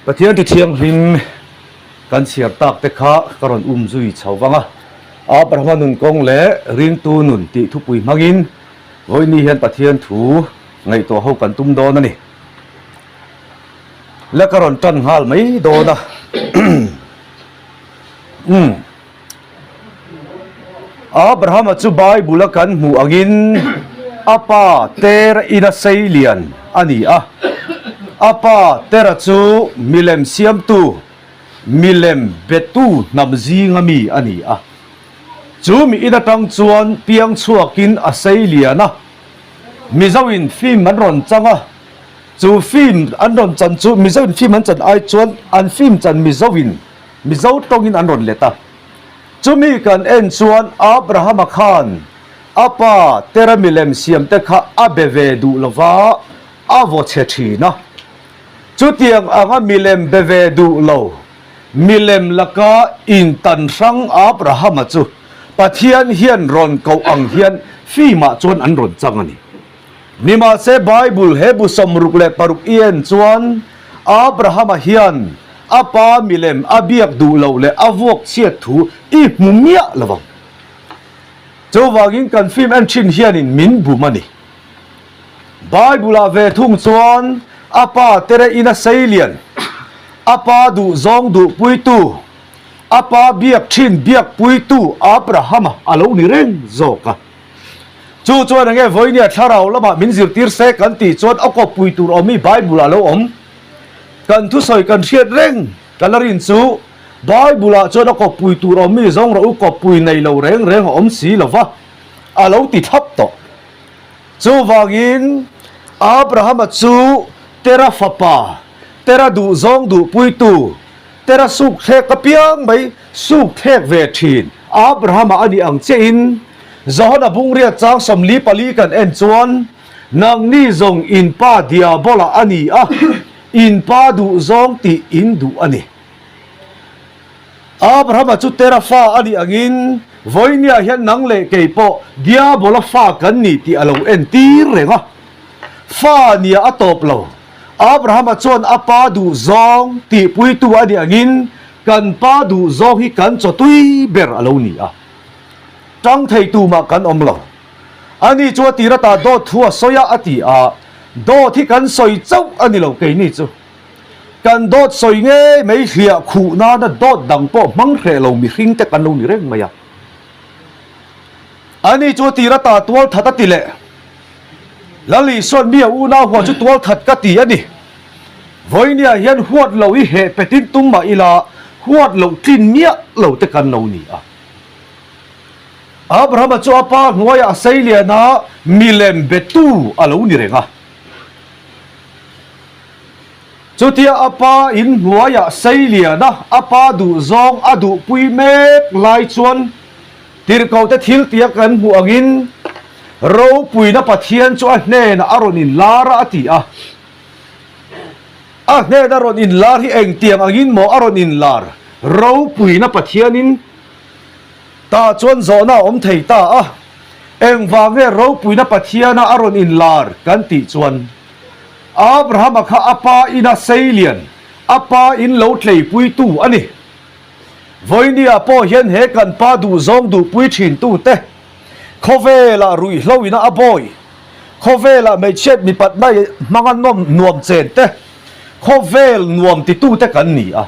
Pathian ti thianghlim kan chhiar tak te kha ka rawn um zui chho vang a, Abrahama nun kawng leh ringtu nun tih thupui hmangin vawiini hian Pathian thu ngaihtuah ho kan tum dawn a ni. La ka rawn tan nghal mai dawn a. Umm. Abrahama chu Bible-a kan hmuh angin a pa Tera ina sei lian a ni a. A pa Tera chu milem siamtu, milem betu hnam zinga mi a ni a. Chu mi in atang chuan piang chhuakin a sei lian a. Mizoin film an rawn chang a. Chu film an rawn chan chu Mizoin film an chan ai chuan an film chan Mizoin Mizo tawngin an rawn let a. Chumi kan en chuan Abrahama khan a pa Tera milem siamte kha a be ve duh lova a vaw chhe thin a. Chutiang anga milem be ve duh lo milem laka intan hrang Abrahama chu Pathian hian rawn koh ang hian fimah chuan an rawn chang a ni. Nimahse Bible he bu 66 i en chuan Abrahama hian a pa milem a biak duh loh leh a vuak chhiat thu i hmu miah lo vang. Chuvangin kan film en thin hianin min bum a ni. Bible-ah ve thung chuan a pa tere ina sei lian, a pa duh zawng duhpuitu, a pa biak thin biakpuitu Abrahama a lo ni reng zawk a. Chu chuan enge vawinia thlarau lamah min zirtir se kan tih chuan a kawppui tur awm hi Bible ah lo awm. Kan thusawi kan hriat reng ka la rin chu Bible ah chuan a kawppui tur awm hi zawng rawh u kawppui nei lo reng reng a awm si lo va a lo ti thlap tawh. Chuvangin Abrahama chu Tera fapa, Tera duhzawng duhpuitu, Tera sukthlek apiang mai sukthlek ve thin Abrahama a nih ang chiahin Johana bungriat chang 44 kan en chuan, Nangni zawng in pa Diabola a ni a, in pa duh zawng tih in duh a ni. Abrahama chu Tera fa a nih angin vawinia hian nang leh kei pawh Diabola fa kan ni tih a lo entir reng a. Fa nia a tawp lo. Abrahama chuan a pa duh zawng tihpuitu a nih angin kan pa duh zawng hi kan chaw tui ber a lo ni a. Tang thei tumah kan awm lo. Ani chu a tir ata dawt thu a sawi a a ti a, dawt hi kan sawi chauh a ni lo keini chu. Kan dawt sawi ngei mai hliah khuh nana dawt dang pawh hmang hreh lo mihring te kan lo ni reng mai a. Ani chu a tir ata tual that a ti leh. Lal Isuan mi a unau huat chu tual that ka ti a ni. Vawinia hian huat lo i heh petin tum mah ila huat loh tlin miah lo te kan lo ni a. Abrahama chu a pa hnuaiah a sei lian a, milem betu a lo ni reng a. Chutia a pa in hnuaiah sei lian a, a pa duhzawng a duhpui mek lai chuan Tirhkohte thil tia kan hmuh angin ropuina Pathian chu a hnenah a rawn inlar a a ti a. A hnena rawn inlar hi engtiang angin maw a rawn inlar? Ropuina Pathianin tah chuan zawhna a awm thei ta a. Engvang nge ropuina Pathiana a rawn inlar kan tih chuan Abrahama kha a pa ina sei lian, a pa in lo tleipuitu a ni. Vawinia pawh hian he kan pa duhzawng duhpui thintute khawvelah ruihhlo ina a bawi, khawvelah hmeichhiat mipatna hmanga nawm nuam chente, khawvel nuam titute kan ni a.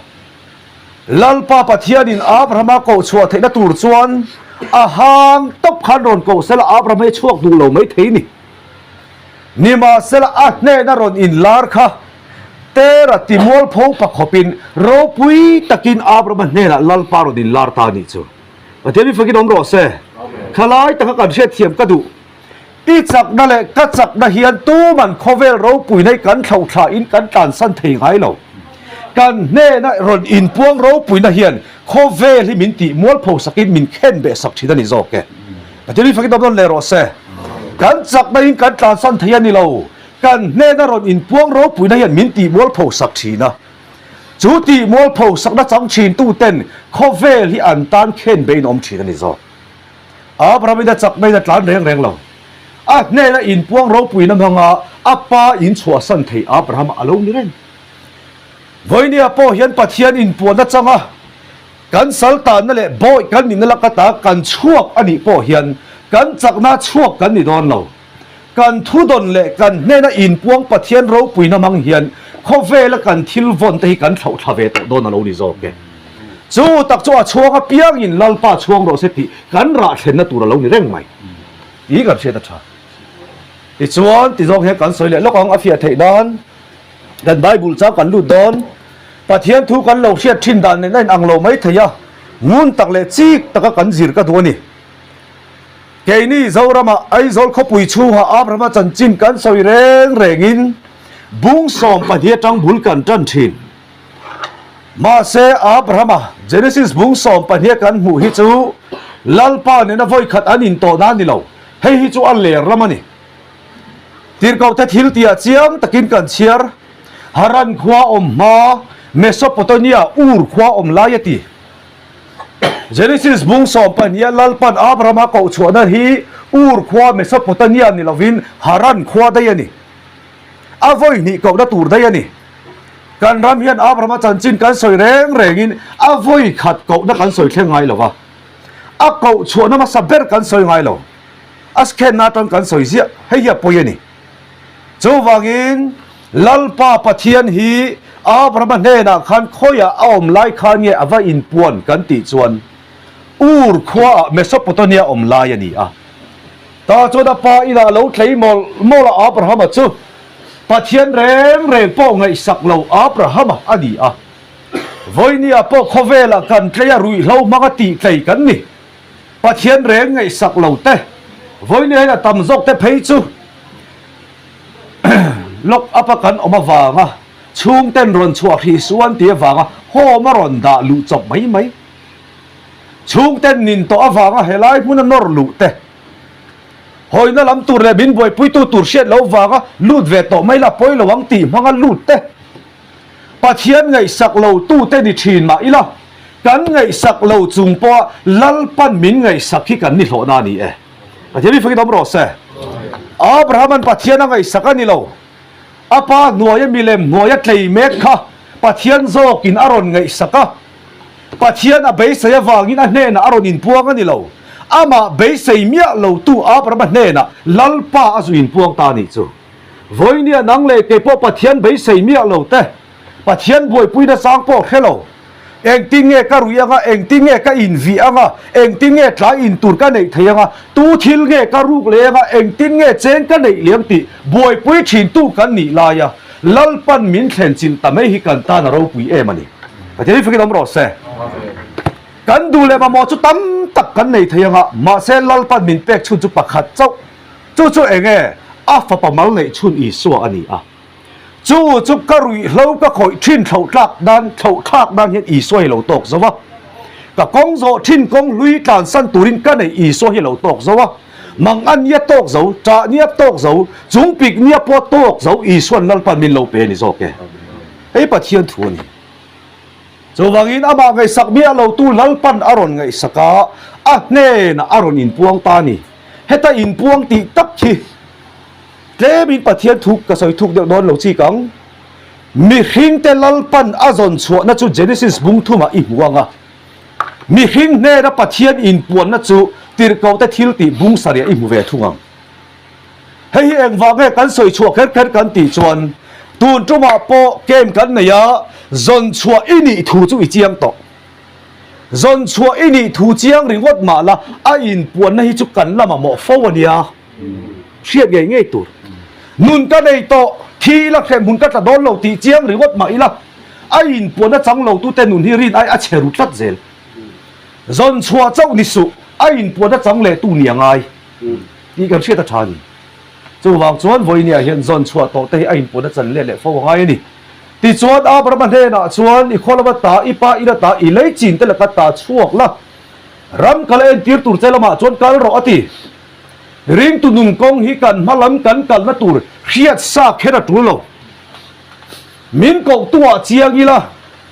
Lalpa Pathianin Abrahama koh chhuah theihna tur chuan a hang tawp khan rawn koh sela Abraham hi a chhuak duh lo mai thei ni. Nimahsela a hnena rawn inlar kha Tera ti mualpho pa khawpin ropui takin Abrahama hnenah Lalpa rawn inlar ta a nih chu. Pathian mi fakin awm rawh se. Khalai taka kan hriatthiam ka duh. I chakna leh ka chakna hian tuman khawvel ropuina hi kan thlauhthla in kan tlansan thei ngai lo. Kan hnena rawn inpuang ropuina hian khawvel hi min tih mualpho sakin min khen beh sak thin a ni zawk e. Pathian mi fakin awm nawn leh rawh se. Kan chakna in kan tlansan thei a ni lo. Kan hnena rawn inpuang ropuina hian min tih mualpho sak thin a. Chu tih mualpho sakna chang thin tu ten khawvel hi an tan khen beiin awm thin a ni zawk. Abraham in a chak mai in a tlan reng reng lo. A hnena inpuang ropuina hmanga a pa in chhuahsan thei Abraham a lo ni reng. Vawinia pawh hian Pathian inpuan atanga kan sal tanna leh bawih kan nihna lak ata kan chhuak a nih pawh hian kan chakna chhuak kan ni dawn lo. Kan thudawn leh kan hnena inpuang Pathian ropuina hmang hian khawvela kan thil vawn te hi kan thlauh thla ve tawh dawn a lo ni zawk e. Chu tak chu a chhuang apiangin Lalpa chhuang rawh se tih kan rah thlenna tur a lo ni reng mai tih kan hriat a tha. Tichuan, ti zawng hian kan sawi leh lawk ang a fiah theih nan kan Bible chang kan lut dawn. Pathian thu kan lo hriat thin dan nen a inang lo mai thei a, ngun tak leh chik taka kan zir ka duh a ni. Keini Zoramah Aizawl khawpui chhungah Abrahama chanchin kan sawi reng rengin bung 12 atang bul kan tan thin. Mahse Abrahama Genesis bung 12 kan hmuh hi chu Lalpa nena vawikhat an intawhna a ni lo, hei hi chu a ler lam a ni. Tirhkohte thil tihah chiang takin kan chhiar, Haran khua awm hma, Mesopotamia Ur khua awm lai a ti. Genesis bung 12 Lalpan Abrahama koh chhuahna hi Ur khua Mesopotamia ni lovin Haran khua daih a ni. A vawi hnih kohna tur daih a ni. Kan ram hian Abrahama chanchin kan sawi reng rengin a vawi khat kohna kan sawi thleng ngai lo va. A koh chhuahna hmasa ber kan sawi ngai lo. A skhenna atang kan sawi ziah. Hei hi a pawi a ni. Chuvangin Lalpa Pathian hi Abrahama hnenah khan khawiah a awm lai khan nge a va inpuan kan tih chuan Ur khuaah Mesopotamia awm lai a ni a. Tah chuan a pa inah lo tlei mawlh mawlh a Abrahama chu Pathian reng reng pawh ngaihsak lo Abrahama a ni a. Vawinia pawh khawvelah kan tlei a ruihhlo hmanga tih tlei kan ni. Pathian reng ngaihsak lo te, vawinia hian a tam zawk te phei chu lock up a kan awm avanga chhungten rawn chhuah hrih suh an tih avanga home a rawn dah luh chawp mai mai. Chhungten nin tawh avanga helai hmuna nawr luh te, hawina lam tur leh min buaipuitu tur hriat loh vanga lut ve tawh mai la pawi lo ang tih hmanga lut te, Pathian ngaihsak lo tute ni thin mah ila, kan ngaihsak lo chung pawha Lalpan min ngaihsak hi kan ni hlawhna a ni e. Pathian mi fakin awm rawh se. Abraham-a'n Pathian a ngaihsak a ni lo. A pa hnuaia milem hnuaia tlei mek kha Pathian zawkin a rawn ngaihsak a. Pathian a beisei avangin a hnenah a rawn inpuang a ni lo. Amah beisei miah lotu Abraham-a hnenah Lalpa a zu inpuang ta a nih chu. Vawinia nang leh kei pawh Pathian beisei miah lo te, Pathian buaipuina chang pawh hre lo. Engtin nge ka rui anga, engtin nge ka invih anga, engtin nge tlai in tur ka neih thei anga, tu thil nge ka ruk leh anga, engtin nge cheng ka neih liam tih buaipui thintu kan nih laia Lalpan min thlen chilh ta mai hi kan tan a ropui em a ni. Pathian hi fakin awm rawh se. Kan duh leh mamawh chu tam tak kan nei thei anga, mahse Lalpan min pek chhun chu pakhat chauh. Chu chu eng nge? A fapa mal neih chhun Isua a ni a. Chu chu ka ruihhlo ka khawih thin thloh tlak nan thloh thlak nan hian Isua hi lo tawk zo a. Ka kawng zawh thin kawng hlui tlansan turin ka neih Isua hi lo tawk zo a. Mang a nia tawk zo, ṭah nia tawk zo, chung pik nia pawh tawk zo Isua'n Lalpan min lo pe a ni zawk e. Hei Pathian thu a ni. Chuvangin amah ngaihsak miah lotu Lalpan a rawn ngaihsak a, a hnenah a rawn inpuang ta a ni. Heta inpuang tih tak hi tlemin Pathian thu ka sawi thuk deuh dawn lo chik ang. Mihringte Lalpan a zawn chhuahna chu Genesis bung thumah i hmu ang a. Mihring hnena Pathian inpuanna chu tirhkohte thil tih bung sarih i hmu ve thung ang. Hei hi engvang nge kan sawi chhuah kher kher kan tih chuan tun tumah pawh game kan nei a, zawn chhuah i nih thu chu i chiang tawh. Zawn chhuah i nih thu chiang ringawt mah la, a inpuanna hi chu kan la mamawh fo a nia. Hriat ngei ngei tur. Nun ka nei tawh, thi ila hrem hun ka tla dawn lo tih chiang ringawt mah ila, a inpuanna chang lo tute nun hi rin ai a che ru tlat zel. Zawn chhuah chauh ni suh, a inpuanna chang leh tu ni a ngai tih kan hriat a tha a ni. Chuvang chuan vawinia hian zawn chhuah tawh te hi a inpuanna chan let leh fo a ngai a ni. Tichuan Abrahama hnenah chuan, I khaw lama ta, i pa ina ta, i lei chin te laka ta chhuak la, ram kal a entir tur che lamah chuan kal rawh a ti. Ringtu nun kawng hi kan hma lam kan kalna tur hriat sa kher a tul lo. Min kohtuah chiang ila,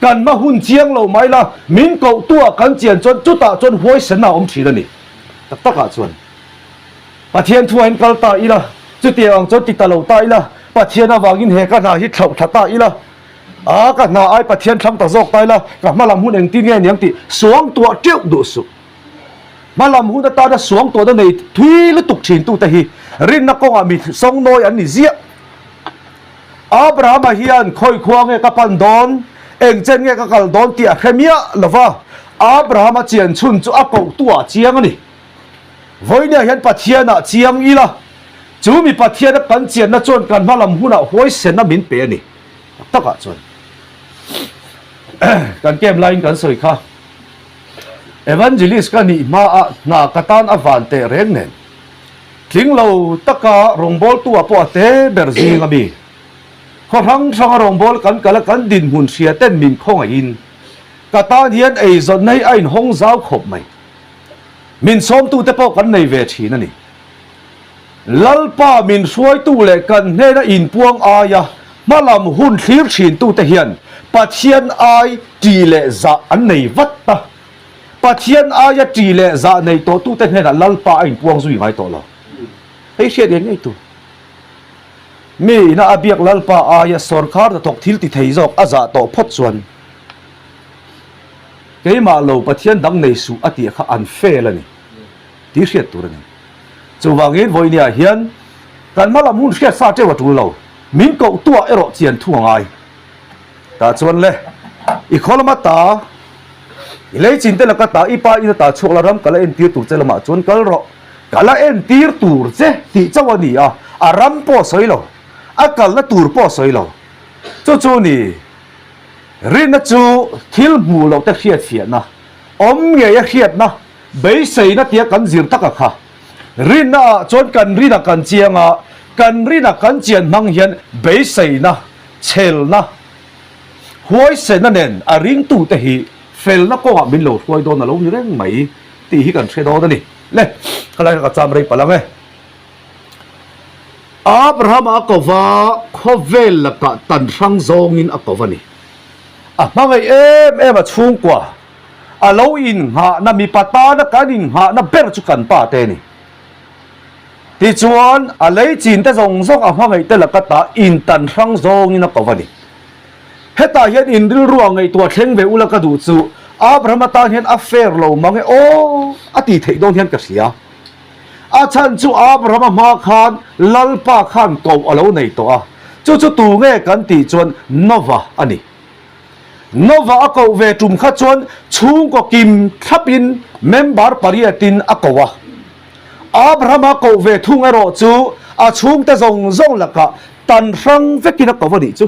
kan hma hun chiang lo mai la, min kohtuah kan chian chuan chutah chuan huaisenna a awm thin a ni. Tak takah chuan. Pathian thuain kal ta ila, chutiang ang chuan ti ta lo ta ila, Pathian avangin he ka hna hi thlauh thla ta ila. A, ka hna ai Pathian thlang ta zawk ta ila, ka hma lam hun engtin nge niang tih suangtuah teuh duh suh. Hma lam hun atana suangtuahna nei thui lutuk thintute hi rinna kawngah mi sawngnawi an ni ziah. Abrahama hian khawi khua nge ka pan dawn, eng chen nge ka kal dawn tih a hre miah lo va, Abrahama chian chhun chu a kohtuah chiang a ni. Vawinia hian Pathianah chiang ila, chu mi Pathiana kan chianna chuan kan hma lam hunah huaisenna min pe a ni. Tak takah chuan kan camp laiin kan sawi kha, Evangelist ka nih hmaah hna ka tan a van teh reng nen, Tling lo taka rawngbawltu ah pawh a te ber zing a mi. Khaw hrang hranga rawngbâwl kan kal a kan dinhmun hria ten min khawngaihin ka tan hian eizawnna hi a inhawng zau khawp mai. Min sawmtute pawh kan nei ve thin a ni. Lalpa min hruaitu leh kan hnena inpuang aia hmalam hun thlir thintute hian Pathian ai ṭih leh zah an nei vat a. Pathian aia ṭih leh zah nei tawhtute hnenah Lalpa a inpuang zui ngai tawh lo. Hei hriat ngei ngei tur. Mi ina a biak Lalpa aia sawrkhar hnathawk thil ti thei zawk a zah tawh phawt chuan keimah lo Pathian dang nei suh a tih kha an fail a ni tih hriat tur a ni. Chuvangin vawinia hian kan hma lam hun hriat sa teuh a tul lo. Min koh tuah erawh chian thung a ngai. Tah chuan le, i khaw lama ta, i lei chin te laka ta, i pa ina ta chhuak la ram ka la entir tur che lamah chuan kal rawh, ka la entir tur che tih chauh a ni a, a ram pawh a sawi lo, a kalna tur pawh a sawi lo. Chu chu ni, rinna chu thil hmuh loh te hriatfiahna, awm ngei a hriatna, beiseina tia kan zir tak a kha. Rinna ah chuan kan rin a kan chiang a, kan rin a kan chian hmang hian beiseina, chhelna, huaisenna nen a ringtute hi felna kawngah min lo hruai dawn a lo ni reng mai tih hi kan hre dawn a ni. Le, khalai kha ka cham rei palh ang e. Abraham a ko va, khawvel lakah tan hrang zawngin a ko va ni. A hmangaih em em a chhungkua. A lo innghahna, mipa tana kan innghahna ber chu kan pa te a ni. Tichuan, a lei chin te zawng zawng a hmangaih te laka ta intan hrang zawngin a ko a ni. Hetah hian in rilru ah ngaihtuah thleng ve ula ka duh chu Abraham atan hian a fair lo mang e aw a ti theih dawn hian ka hria. A chhan chu Abraham a hma khan Lalpa khan koh a lo nei tawh a, chu chu tu nge kan tih chuan Nova a ni. Nova a koh ve tum kha chuan chhungkaw kim thlapin member pariatin a ko a. Abrahama koh ve thung erawh chu a chhungte zawng zawng lakah tan hrang vekin a ko a nih chu.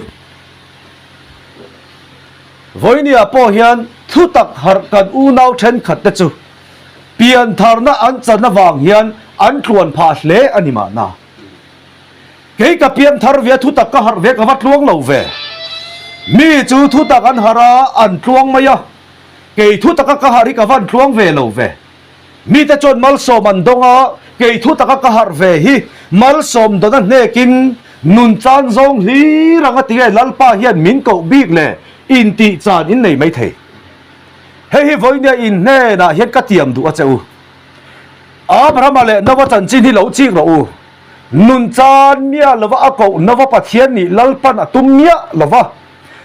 Vawinia pawh hian thutak harh kan unau thenkhatte chu piantharna an chan avang hian an tluan phah hle a ni mahna. Kei ka piang thar ve a, thutak ka harh ve ka va tluang lo ve. Mi chu thutak an harh a, an tluang mai a. Kei thutaka ka harh hi ka van tluang ve lo ve. Mite chuan malsawm an dawng a, kei thutaka ka harh ve hi malsawm dawn a hnekin nun chan zawng hlir ang a ti nge Lalpa hian min koh bik le intih chan in nei mai thei. Hei hi vawinia in hnenah hian ka tiam duh a che u. Abrahama leh Nova chanchin hi lo chik rawh u. Nun chan miah lova a koh Nova Pathian nih Lalpan a tum miah lova,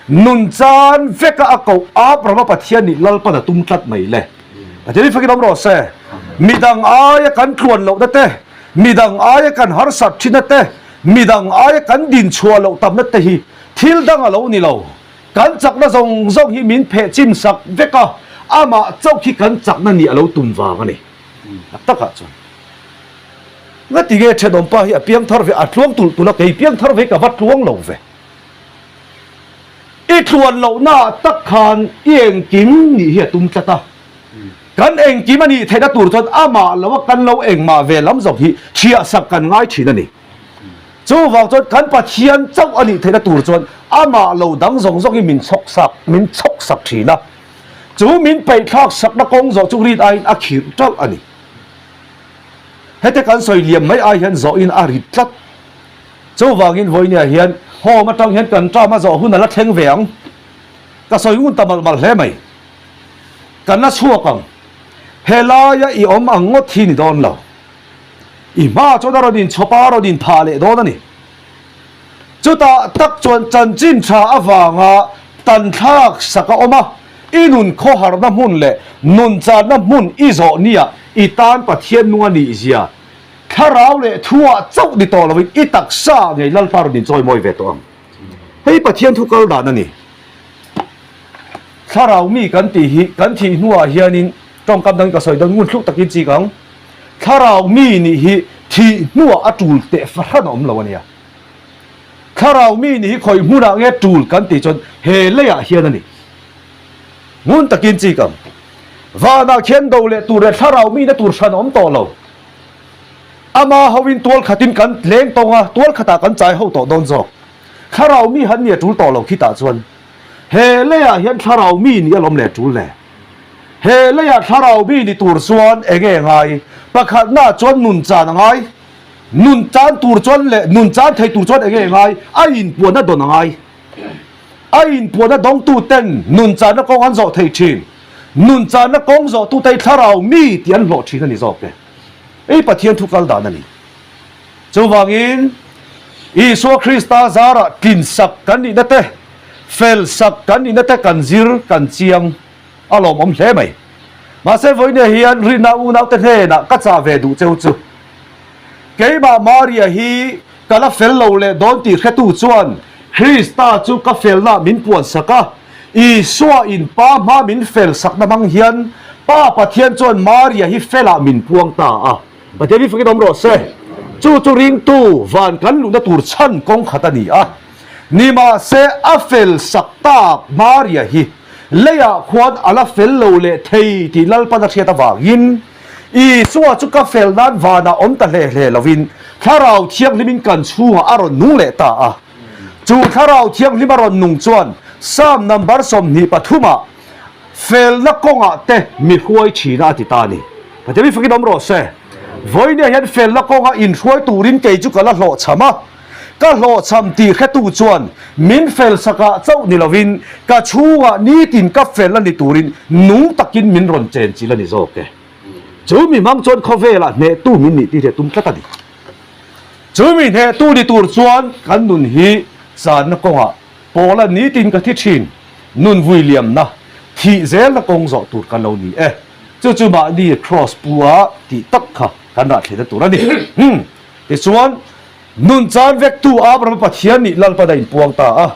nun chan veka a koh Abrahama Pathian nih Lalpan a tum tlat mai le. Pathian hi fakin awm rawh se. Midang aia kan tluan lohna te, midang aia kan harsat thinna te, midang aia kan dinchhuah loh tamna te hi thil dang a lo ni lo. Kan chakna zawng zawng hi min pheh chim sak vek a, amah chauh khi kan chakna nih a lo tum vang a ni. Tak takah chuan. Ngati nge thenawmpa hi a piang thar ve, a tluang tulh tulh a, kei piang thar ve ka va tluang lo ve. I tluan lohnaah tak khan i engkim nih hi a tum tlat a, kan engkim a nih theihna tur chuan amah lo a kan lo engmah ve lam zawk hi thiahsak kan ngai thin a ni. Chuvang chuan kan Pathian chauh a nih theihna tur chuan amah lo dang zawng zawng hi min chhawksak, min chhawksak thin a, chu min peihthlak sakna kawng zawh chu rin aiin a khirh ṭalh a ni. Hete kan sawi liam mai ai hian zawhin a rit tlat. Chuvangin vawinia hian home atang hian kan term a zawh hun a la thleng ve ang. Ka sawi ngun ta malh malh hle mai. Kan la chhuak ang. Helaia i awm ang ngawt hi ni dawn lo. I hma chuan a rawn inchhawp a, a rawn inphah leh dawn a ni. Chutah tak chuan chanchin tha avanga Tan thlak sak a awm a, i nun khawharna hmun leh nun channa hmun i zawh nia i tan Pathian nung a nih zia thlarau leh thuah chauh ni tawh loin i taksa ngei Lalpa rawn inchawimawi ve tawh ang. Hei Pathian thu kal dan a ni. Thlarau mi kan tih hi kan thih hnuah hianin tawngkam dangin ka sawi dawn ngun thluk takin chik ang. Thlarau mi nih hi thih hnuah a tul teh fahran a awm lo a nia. Thlarau mi nih hi khawi hmunah nge tul kan tih chuan he leiah hian a ni. Ngun takin chik ang. Vanah khian do leh tur leh thlarau mihna tur hran a awm tawh lo. Ama hoin tual khatin kan leng tawng a, tual khatah kan chai ho tawh dawn zawk. Thlarau mi han nia tul tawh lo khitah chuan he leiah hian thlarau mi nih alawm leh tul le. He leiah thlarau mi ni tur chuan enge ngai? Pakhatnaah chuan nun chan a ngai. Nun chan tur chuan leh nun chan thei tur chuan enge ngai? A inpuanna dawn a ngai. A inpuanna dawngtu ten nun channa kawng an zawh thei thin. Nun channa kawng zawhtute hi thlarau mi tih an hlawh thin a ni zawk e. Hei Pathian thu kal dan a ni. Chuvangin Isua Krista zarah tlinsak kan nihna te, felsak kan nihna te kan zir, kan chiang a lawmawm hle mai. Mahse vawinia hian rinna unaute hnenah ka chah ve duh cheu chu. Keimah Maria hi ka la fel lo leh dawn tih hretu chuan Krista chu ka felna min puansak a, Isua in Pa hma min fel sakna hmang hian Pa Pathian chuan Maria hi felah min puang ta a. Pathian hi fakin awm rawh se. Chu chu ringtu van kan luhna tur chhan kawng khat a ni a. Nimahse a fel sak tak Maria hi leiah khuan a la fel lo leh thei tih Lalpan a hriat avangin Isua chu ka fel nan vanah awm ta hle hle lovin Thlarau Thianghlimin kan chhungah a rawn nung leh ta a. Chu Thlarau Thianghlim a rawn nung chuan Psalm number 23 ah felna kawngah te mi hruai thin a a ti ta a ni. Pathian mi fakin awm rawh se. Vawinia hian felna kawnga inhruai turin kei chu ka la hlawhchham a, ka hlawhchham tih hretu chuan min fel sakah chauh ni lovin ka chhungah nitin ka fel a ni turin nung takin min rawn chenchilh a ni zawk e. Chu mi hmang chuan khawvelah hnehtu min nih tih hi a tum tlat a ni. Chu mi hnehtu ni tur chuan kan nun hi channa kawngah Pawla nitin ka thi thin, nun vui liamna, thih zelna kawng zawh tur kan lo ni e. Chu chu mahni Kraws pu a tih tak kha kan rah thlehna tur a ni. Umm. Tichuan, nun chan vektu Abrahama Pathian nih Lalpan a inpuang ta a.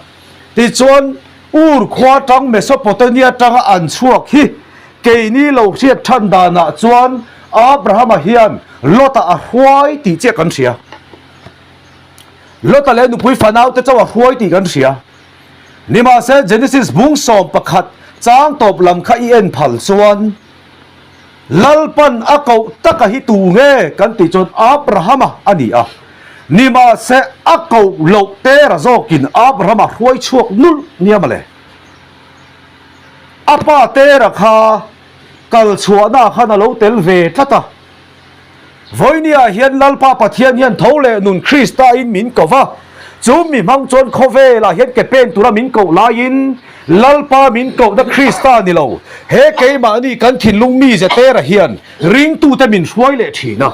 Tichuan, Ur khua tang Mesopotamia tanga an chhuak hi keini lo hriat than danah chuan Abrahama hian Lota a hruai tih chiah kan hria. Lota leh nupui fanaute chauh a hruai tih kan hria. Nimahse, Genesis bung 11 chang tawp lam kha i en phal chuan, Lalpan a koh taka hi tu nge kan tih chuan Abrahama a ni a. Nimahse, a koh loh tera zawkin Abrahama hruai chhuak nulh nia mawle. A pa tera kha kal chhuahnaah khan a lo tel ve tlat a. Vawinia hian Lalpa Pathian hian tho leh nun Krista in min ko va, chu mi hmang chuan khawvelah hian ke pen tura min koh laiin Lalpa min kohna Krista ni lo, he keimahni kan thinlung mize tera hian ringtute min hruai leh thin a.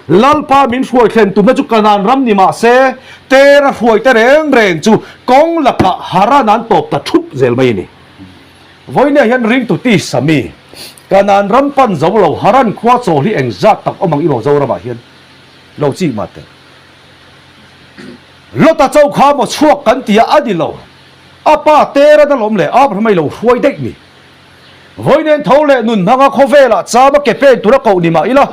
Lalpa min hruai thlen tumna chu Kanaan ram ni mah se, tera hruaite reng reng chu kawng lakah Haran an tawp ta thup zel mai a ni. Vawinia hian ringtu tisa mi, Kanaan ram pan zo lo, Haran khua chawl hi engzat tak awm ang i maw Zoramah hian lo chik mah teh. Lota cho kha maw chhuak kan ti a, a ni lo. A pa Teran alawm leh Abraham a i lo hruai daih ni. Vawinia tho leh nun hmanga khawvelah chama ke pen tura koh ni mah ila,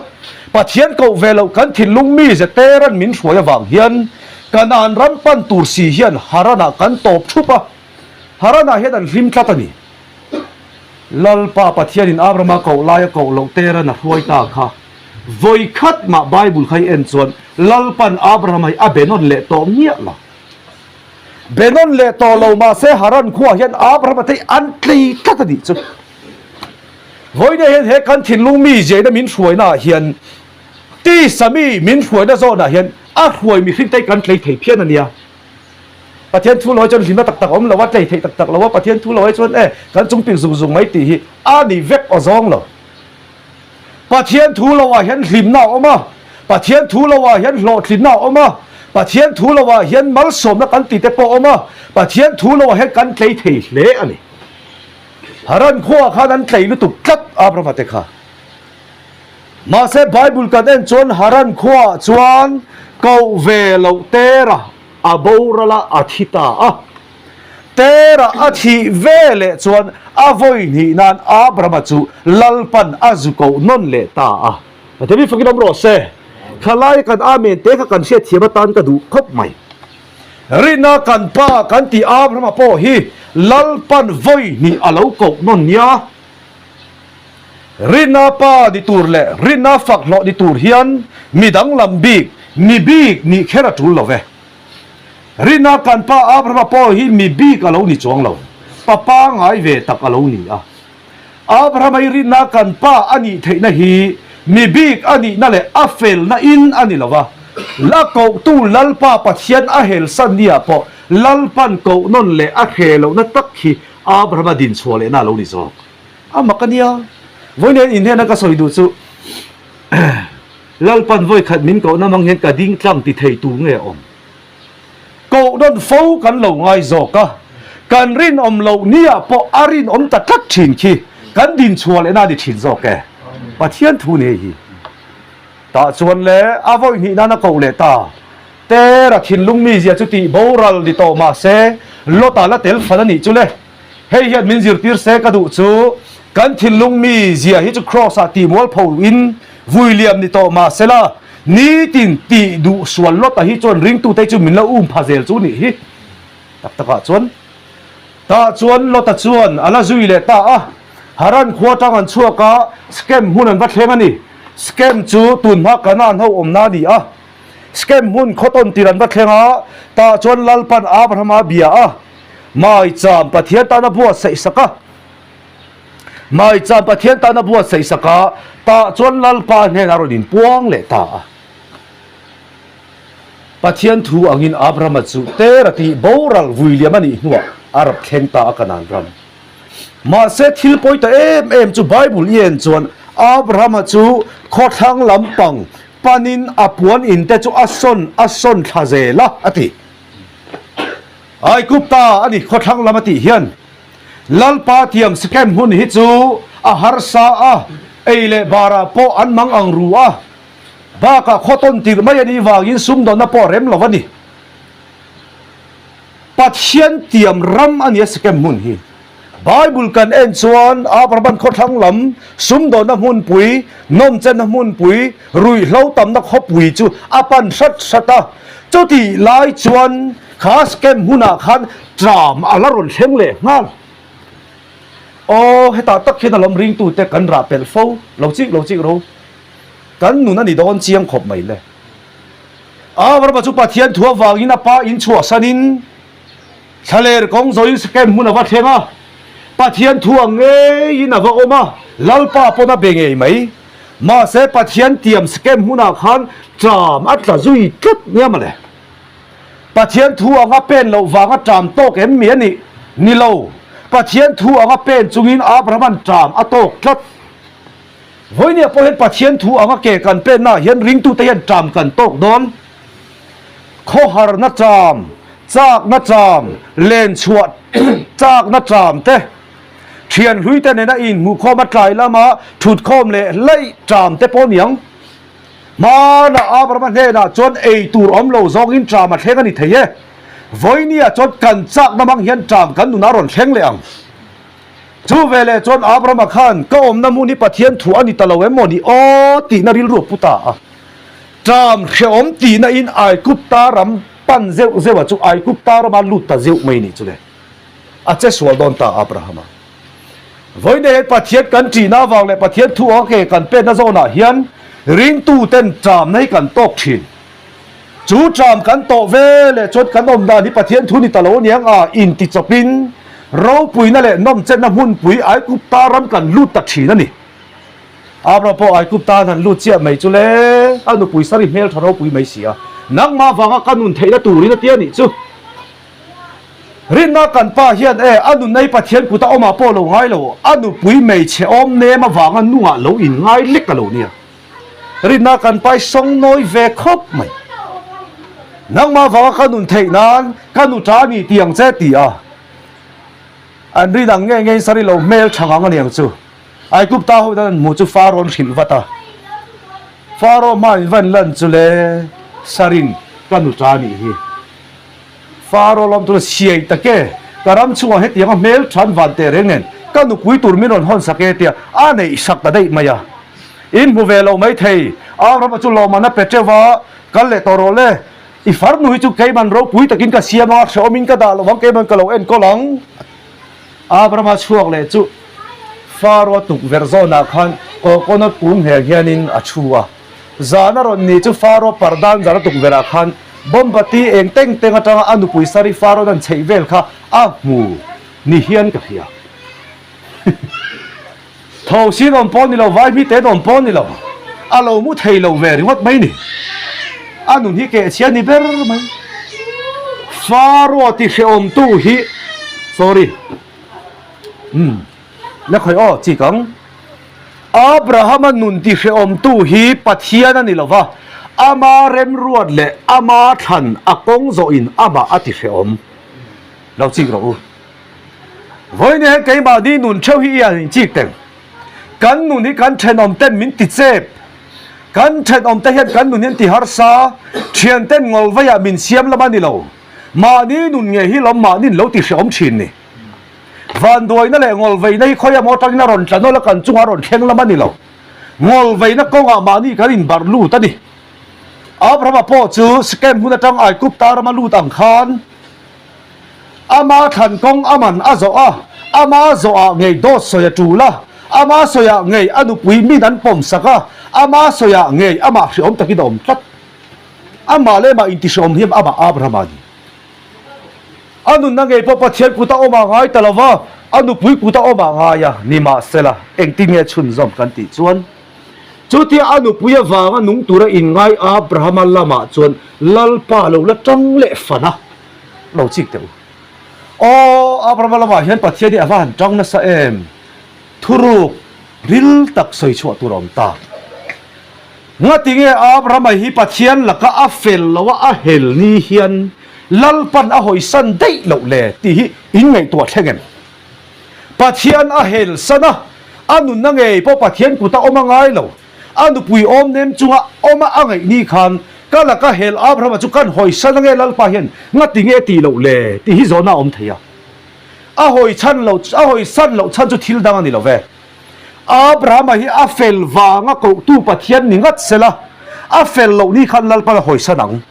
Pathian koh ve loh kan thinlung mize Teran min hruai avang hian Kanaan ram pan tur si hian Haranah kan tawp thup a, Haranah hian an hlim tlat a ni. Lalpa Pathianin Abrahama koh laia koh loh Teran a hruai ta kha vawi khat mah Bible kha i en chuan Lalpan Abrahama hi a be nawn leh tawh miah lo. Be nawn leh tawh lo mahse Haran khuaah hian Abrahama te hi an tlei tlat a nih chu. Vawinia hian he kan thinlung mi ziaina min hruainaah hian tisa mi min hruaina zawnah hian a hruai mihring te hi kan tlei thei phian a nia. Pathian thu lo hi chuan hlimna tak tak a awm lo a, tlei theih tak tak lo a, Pathian thu lo hi chuan e kan chung pik zung zung mai tih hi a ni vek aw zawng lo. Pathian thu lo ah hian hlimna a awm a, Pathian thu lo ah hian hlawhtlinna a awm a, Pathian thu loah hian malsawmna kan tih te pawh a awm a, Pathian thu loah hian kan tlei thei hle a ni. Haran khuaah khan an tlei lutuk tlat Abrahama te kha. Mahse Bible kan en chuan Haran khuaah chuan koh ve loh Terah a boral a, a thi ta a. Terah a thih ve leh chuan a vawi hnih nan Abrahama chu Lalpan a zu koh nawn leh ta a. Pathian mi fakin awm rawh se. Khalai kan Amen te kha kan hriatthiam atan ka duh khawp mai. Rinna kan pa kan tih Abrahama pawh hi Lalpan vawi hnih a lo koh nawn nia. Rinna pa ni tur leh rinna fak hlawh ni tur hian mi danglam bik, mi bik nih kher a tul lo ve. Rinna kan pa Abrahama pawh hi mi bik a lo ni chuang lo, pa pangai ve tak a lo ni a. Abrahama hi rinna kan pa a nih theihna hi mi bik a nihna leh a felna in a ni lo va, la kohtu Lalpa Pathian a helsan nia pawh Lalpan koh nawn leh a hre lohna tak hi Abrahama dinchhuah lehna a lo ni zawk. A mak a nia. Vawiin inhnena ka sawi duh chu Lalpan vawi khat min kohna mang hian ka ding tlang ti thei tu nge awm? Koh nawn fo kan lo ngai zawk a, kan rinawm loh niah pawh a rinawm ta tlat thin khi kan dinchhuah lehna a ni thin zawk e. Pathian thu ni hei hi. Tah chuan le a vawi hnih nan a koh leh ta. Tera thinlung mizia chu tih boral ni tawh mah se Lota la tel fan a nih chu le. Hei hian min zirtir se ka duh chu kan thinlung mi zia hi chu Kraws ah tih mual pho in vui liam ni tawh mah sela nitin tih duh sual lawt a hi chuan ringtute chu min lo um pha zel chu nih hi. Tak tak ah chuan tah chuan Lota chuan a la zui leh ta a, Haran khua tang an chhuak a, Skem hmun an va thleng a ni. Skem chu tunhma Kanaan ho awmna a ni a. Skem hmun khawtawn tir an va thleng a, tah chuan Lalpan Abrahama bia a. Maicham Pathian tana buatsaih sak a, Maicham Pathian tana buatsaih sak a, tah chuan Lalpa hnenah rawn inpuang leh ta a. Pathian thu angin Abrahama chu Tera tih boral vui liam a nih hnuah a rap thleng ta a Kanaan ram. Mahse thil pawi ta em em chu Bible i en chuan Abrahama chu khawthlang lampang panin a puan in te chu a sawn a sawn thla zel a, a ti. Aigupta a ni khawthlang lam a tih hian Lalpa thiam Sekem hmun hi chu a harsa a, ei leh barah pawh an mang ang ru a, bakah khaw tawn tirh mai a nih vangin sumdawnna pawh a rem lo a ni. Pathian tiam ram a nia Sekem hmun hi. Bible kan en chuan Abraham-a'n khawthlang lam sumdawnna hmunpui, nawmchenna hmunpui, ruihhlo tamna khawpui chu a pan hrat hrat a. Chutih lai chuan kha Sekem hmunah khan ṭam a la rawn thleng leh nghal. Aw, hetah tak hian a lawm ringtute kan rah pelh fo, lo chik lo chik ro. Kan nun a ni dawn chiang khawp mai le. Abraham-a chu Pathian thu avangin a pa in chhuahsanin, Thlaler kawng zawin Sekem hmun a va thleng a, Pathian thu ang ngeiin a va awm a, Lalpa pawn a be ngei mai. Mahse Pathian tiam Sekem hmunah khan ṭam a tla zui tlat nia mawle. Pathian thu anga pen loh vanga ṭam tawk em mi a nih? Ni lo. Pathian thu anga pen chungin Abraham-a'n ṭam a tawk tlat. Vawinia pawh hian Pathian thu anga ke kan pennaah hian ringtute hian ṭam kan tawk dawn. Khawharna ṭam, châkna ṭam, lenchhuah châkna ṭam te, ṭhian hluite nena inhmuhkhawm a tlai lama ṭhutkhawm leh hlaih ṭam te pawh niang. Hmanah Abrahama hnenah chuan ei tur awm lo zawngin ṭam a thleng a ni thei e. Vawinia chuan kan châkna hmang hian ṭam kan nunah a rawn thleng leh ang. Chu veleh chuan Abrahama khan, Ka awmna hmun hi Pathian thu a ni ta lo em maw ni aw? tihna rilru a pu ta a. Ṭam hrehawm tihna in Aigupta ram pan zeuh zeuh a chu Aigupta rama lut ta zeuh mai nih chu le. A che sual dawn ta Abrahama. Vawiin hian Pathian kan ṭihna avang leh Pathian thu anga ke kan penna zawnah hian ringtuten ṭamna hi kan tawk ṭhin. Chu ṭam kan tawh ve leh chuan kan awm dan hi Pathian thu ni ta lo aniang a intichawpin ropuina leh nawmchenna hmunpui Aigupta ram kan lut ta ṭhin a ni. Abraham pawh Aigupta an han lut chiah mai chu le, a nupui Sari hmel tha ropui mai si a, nangmah vanga ka nun theihna turin a ti a nih chu. Rinna kan pa hian e, a nunna hi Pathian kuta awmah pawh lo ngai lo, a nupui hmeichhe awm nem avanga nungah lo inngai lek a lo nia. Rinna kan pa hi sawng nawi ve khawp mai. Nangmah vanga ka nun theih nan ka nu ta ni ti ang che ti a. An rin ang nge ngein Sari lo hmel tha ngang a niang chu. Aigupta ho hian an hmuh chu Faro an hrilh vat a. Faro hma in va in lan chu le Sarin ka nu ta nih hi. Faro lam tura siai tak e, ka ram chhungah hetiang a hmel than van teh reng nen ka nupui tur min rawn hawn sak e tia a neih sak ta daih mai a. In hmu ve lo mai thei, Abrahama chu lawmman a pe teuh va, kal leh tawh rawh le, i farnu hi chu keiman ropui takin ka siam ang a, hrehawmin ka dah lo vang, keiman ka lo enkawl ang. Abrahama chhuak leh chu Faro tukverh zawnah khan coconut kung ngheng hianin a thu a. Zan a rawn ni chu Faro pardan zar a tukverh ah khan bombati eng teng teng atanga a nupui Sari Faro dan chheih vel kha a hmu ni hian ka hria. Tho sin awm pawh ni lo, vai hmi te awm pawh ni lo, a lo mu thei lo ve ringawt mai ni. A nun hi kehchhia ni ber mai. Faro ti hrehawmtu hi, sorry, umm, la khawi aw, chik ang. Abrahama nun ti hrehawmtu hi Pathian a ni lo va, ama remruat leh ama thlan a kawng zawhin amah a ti hrehawm. Lo chik rawh u. Vawiin hian keimahni nun theuh hi i han inchik teng. Kan nun hi kan thenawm ten min ti chep. Kan thenawm te hian kan nun hi an ti harsa, thian ten ngawlveiah min siam lam a ni lo. Mahni nun ngei hi lawm mahniin lo ti hrehawm thin ni. Vanduaina leh ngawlveina hi khawi emaw atangin a rawn tla nawlh a, kan chungah a rawn thleng lam a ni lo. Ngawlveina kawngah mahni kan inbarh lut a ni. Abrahama pawh chu Sekem hmun atang Aigupta rama lut ang khan ama thlan kawng a man a zawh a, ama zawhah ngei dawt sawi a tul a, ama sawiah ngei a nupui min an pawm sak a, ama sawiah ngei amah hrehawm takin a awm tlat. Amah leh amah intihhrehawm hian amah Abrahama a ni. A nunna ngei pawh Pathian kut a awm a ngai ta lo va, a nupui kut a awm a ngai a, nimahsela, engtin nge chhunzawm kan tih chuan, chutia a nupui avanga nung tura inngai Abrahama lamah chuan Lalpa lo la tang leh fan a, lo chik teh u. Aw, Abrahama lamah hian Pathian hi a va han tang nasa em! Thuruk ril tak sawi chhuah tur a awm ta. Ngati nge Abrahama hi Pathian laka a fel lo a, a hel ni hian Lalpan a hawisan daih loh le tih hi in ngaihtuah thleng em? Pathian a hel san a, a nunna ngei pawh Pathian kuta awm a ngai lo. A nupui awm nem chunga awm a a ngaih ni khan ka laka hel Abrahama chu kan hawisan ange Lalpa hian ngati nge tih loh le tih hi zawhna a awm thei a. A hawichhan loh, a hawisan loh chhan chu thil dang a ni lo ve. Abrahama hi a fel vanga kohtu Pathian ni ngat sela, a fel loh ni khan Lalpan a hawisan ang.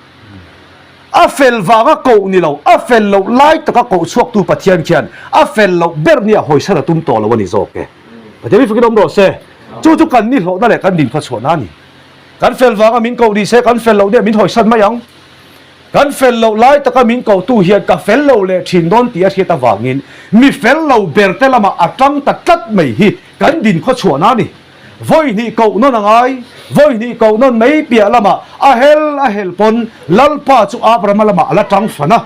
A fel vanga koh ni lo, a fel loh lai taka koh chhuaktu Pathian khian a fel loh ber nia hawisan a tum tawh lo a ni zawk e. Pathian hi fakin awm rawh se. Chu chu kan nihlawhna leh kan dinkhawchhuahna a ni. Kan fel vanga min koh ni se, kan fel loh nia min hawisan mai ang. Kan fel loh lai taka min kohtu hian ka fel lo leh thin dawn tih a hriat avangin mi fel lo ber te lamah a tang ta tlat mai hi kan din khaw chhuahna a ni. Vawi hnih koh nawn a ngai, vawi hnih koh nawn mai piah lamah a hel a hel pawn Lalpa chu Abrahama lamah a la tang fan a.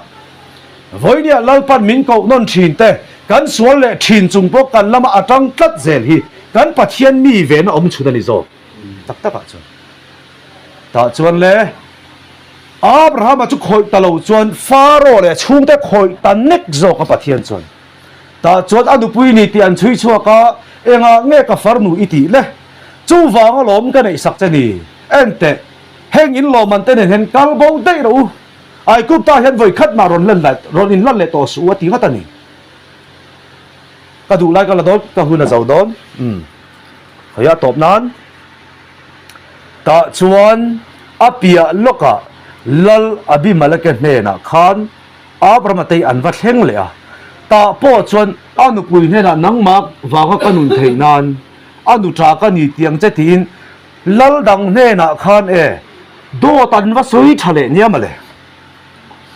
Vawinia Lalpan min koh nawn thin te, kan sual leh thin chung pawh kan lamah a tang tlat zel hi kan Pathian mi vena awm chhun a ni zawk. Tak takah chuan tah chuan le. Abrahama chu khawih ta lo chuan Faro leh a chhungte khawih ta nek zawk a Pathian chuan. Tah chuan a nupui ni tih an chhui chhuak a, Engah nge ka farnu i tih le? Chuvang alawm ka neih sak che ni. Enteh, heng in lawmman te nen hian kal bo daih rawh u. Aigupta hian vawi khat mah rawn lan leh rawn in lan leh tawh suh u a ti nghat a ni. Ka duh lai ka la dawn, ka hun a zo dawn. Umm. Khawiah tawp nan. Tah chuan a piah lawkah Lal Abimeleke hnenah khan Abrahama tei an va thleng leh a. Tah pawh chuan a nupui hnenah nangmah vanga ka nun theih nan a nuṭa ka ni tiang che tiin Lal dang hnenah khan e dawt an va sawi ṭha leh nia mawle.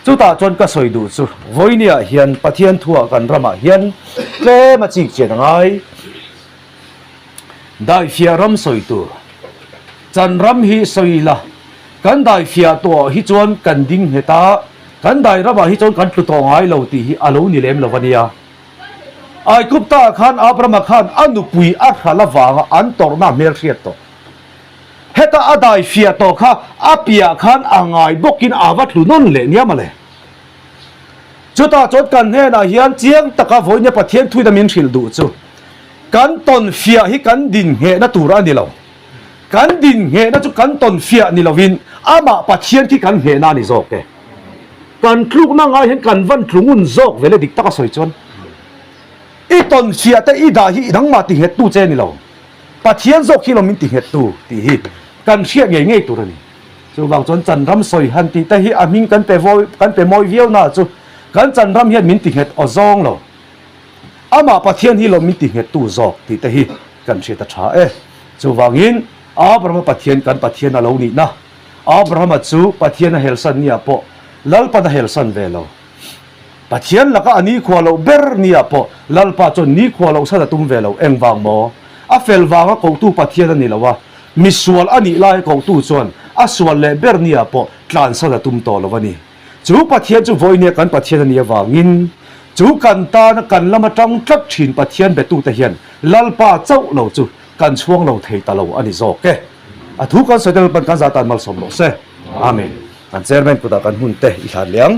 Chutah chuan ka sawi duh chu vawinia hian Pathian thuah kan ramah hian tlem a chik chian a ngai. Daifiah ram sawi tur. Chan ram hi sawi ila, kan daifiah tawh hi chuan kan ding nghet a, kan dai ramah hi chuan kan tlu tawh ngai lo tih hi a lo ni lem lo a nia. Aigupta khan Abrahama khan a nupui a hral avanga an tawrhna a hmelhriat tawh. Heta. Kheta a dai fiah tawh kha a piah khan a ngai bawkin a va tlu nawn leh nia mawle. Chutah chuan kan hnenah hian chiang taka vawinia Pathian thuina min hrilh duh chu kan tawn fiah hi kan din nghehna tur a ni lo. Kan din nghehna chu kan tawn fiah ni lovin amah Pathian khi kan nghehna a ni zawk e. Kan tlukna ngai hian kan van tlu ngun zawk ve le dik taka sawi chuan. I tawn fiah te i dah hi i nangmah ti nghettu che a ni lo. Pathian zawk hi lo min ti nghettu tih hi kan hriat ngei ngei tur a ni. Chuvang chuan Chanram sawi han tih te hi a hming kan pe vawi kan pe mawi viau na chu kan Chanram hian min ti nghet aw zawng lo. Amah Pathian hi lo min ti nghettu zawk tih te hi kan hriat a tha e. Chuvangin Abrahama Pathian kan Pathian a lo nihna Abrahama chu Pathian a helsan nia pawh Lalpan a helsan ve lo. Pathian laka a nikhua loh ber nia pawh Lalpa chuan nikhua loh san a tum ve lo. Engvang maw? A fel vanga kohtu Pathian a ni lo a, misual a nih laia kohtu chuan a sual leh ber nia pawh tlansan a tum tawh lo a ni. Chu Pathian chu vawinia kan Pathian a nih avangin chu kan tana kan lama tang tlat thin Pathian betute hian Lalpa chauh lo chu kan chhuang lo thei ta lo a ni zawk e. A thu kan sawi te Lalpan kan zah tan malsawm rawh se. Amen. Kan Chairman kutah kan hun te i hlat leh ang.